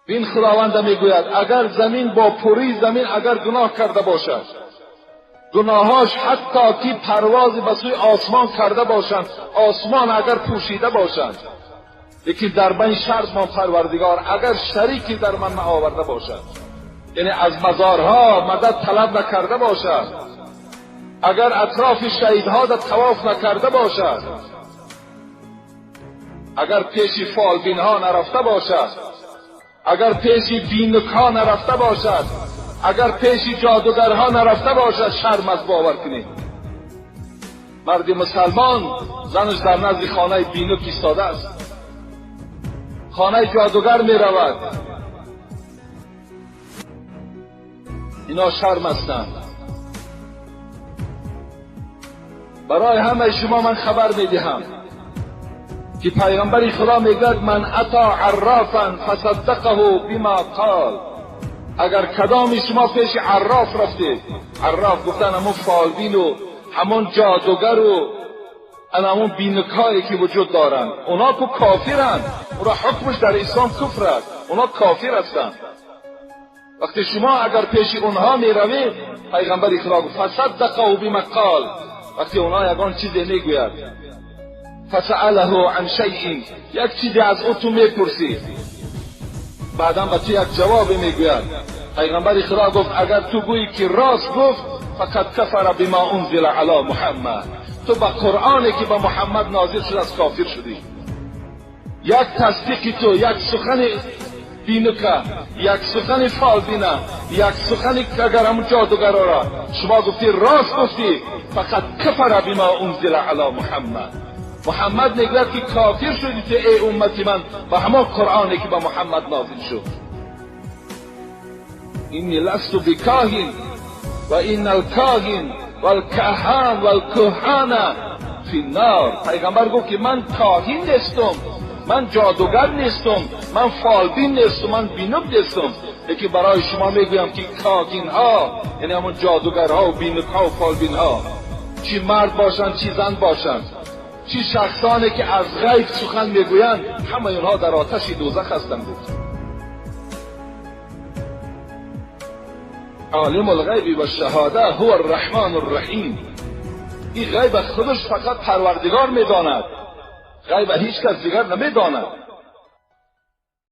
Бин, Худованда мегӯяд, агар замин бо пурии замин агар гуноҳ карда бошад, гуноҳош ҳатто ки парвози ба сӯи осмон карда бошанд, осмон агар пӯшида бошанд, лекин дар байн шарт мон Парвардигор, агар шарике дар ман наоварда бошад, яъне аз мазорҳо мадад талаб накарда бошад, агар атрофи шаҳидҳо дар тавоф накарда бошад, агар пеши фолбинҳо нарафта бошад, агар пеши бинукҳо нарафта бошад, агар пеши ҷодугарҳо нарафта бошад, шарм аз бовар кунед. Марди мусалмон занаш дар назди хонаи бинук истодааст, хонаи ҷодугар меравад. Ино шарм ҳастанд. Барои ҳамаи шумо ман хабар медиҳам ки пайғамбари Худо мегӯяд: ман ата аррафан фасаддақаҳу бима қол. Агар кадоми шумо пеши арраф рафтед, арраф гуфтан ҳамон фолбину ҳамон ҷодугару ҳамон бинукҳое ки вуҷуд доранд, اونا کو کافرند، اونا حکمش در اسلام کفر است، اونا کافر هستند. وقتی شما اگر پیش اونها میروید، پیغمبر خدا گفت فصدقه بما قال، وقتی اونها یگان چیزی میگوید، فسأله عن شیء، یک چیزی از او تو میپرسی، بعدا به تو یک جواب میگوید. پیغمبر خدا گفت اگر تو گویی که راست گفت، فقد کفر بما انزل علی محمد، تو به قرآنی که به محمد نازل شد از کافر شدی. یک تصدیق تو، یک سخن بینکه، یک سخن فالبینه، یک سخن اگر همون جادوگرا را شما گفتی راست گفتی، فقد کفر بما انزل علی محمد. محمد میگوید که کافر شدی تو ای امتی من به همان قرآنی که به محمد نازل شد. اینی لست بکاهن و این الکاهن والکهان والکهان فی النار. پیغمبر گفت که من کاهن نیستم، من جادوگر نیستم، من فالبین نیستم، من بینوک نیستم، یکی برای شما میگویم که کاهن ها یعنی همون جادوگرها و بینوک ها و فالبین ها، چی مرد باشند چی زن باشند، چی شخصانی که از غیب سخن میگویند، همه اونها در آتش دوزخ هستند. گفت عالم الغیب و الشهاده هو الرحمن الرحیم. این غیب خودش فقط پروردگار میداند، غیب هیچ کس دیگر نمیداند.